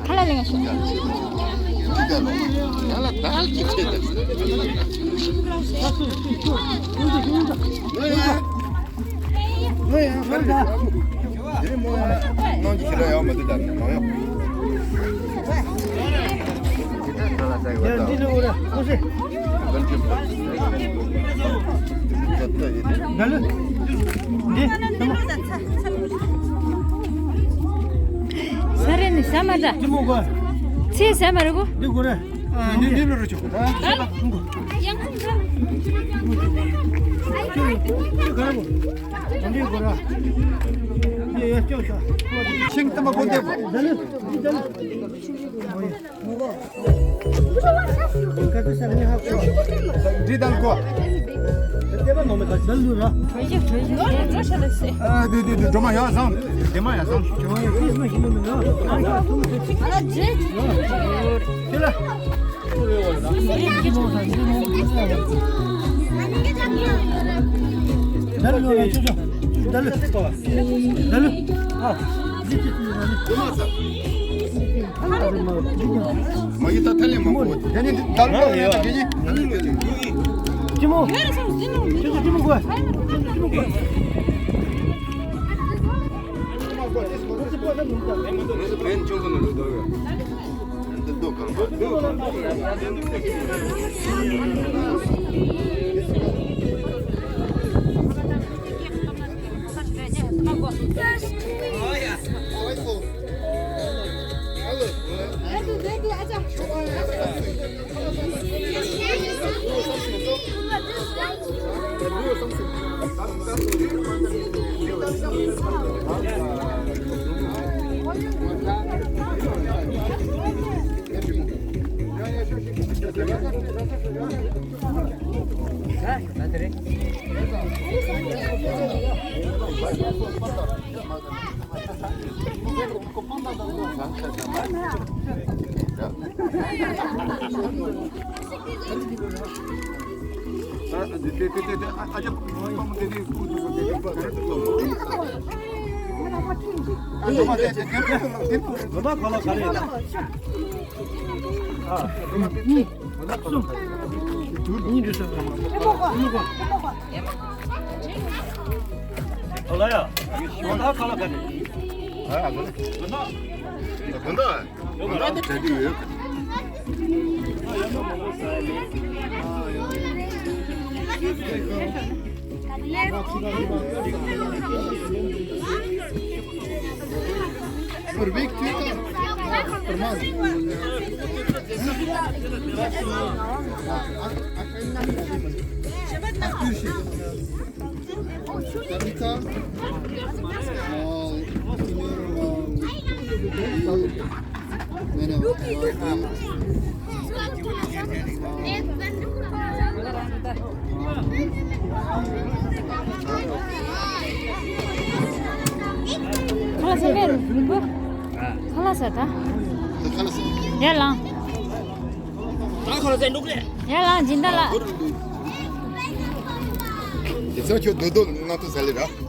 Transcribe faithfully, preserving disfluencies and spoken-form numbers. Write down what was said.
ཁ་ལག་ལེན་ཤོག་ས་རེ་ནི་ས་མ་འདྲ། ཚེ་ས་མ་རེ་གོ། འདི་གོ་རེད། ཨ་ནི་འདི་ལོ་རེ་ཆོག་ཤིང་ཐམ་པ་གོན་བསྡད། འདི་དང་གོ། ཨ་འདི་འདི་འདི་སྒྲོལ་མ་ཡར་བཟང་། སྒྲོལ་མ་ཡར་བཟང་། དེ་ལ། ཁ་ལག་ཟ་མེད་རུ། ཁ་ལག་ཟ་ད། ཡར་ལངས། ཡར་ལངས་སྦྱིན་བདག་ལགས། དེ་ཚོ་ཁྱོད་རྡོ་རྡོ་ང་ཐུག་ཟ་ལེ་ར།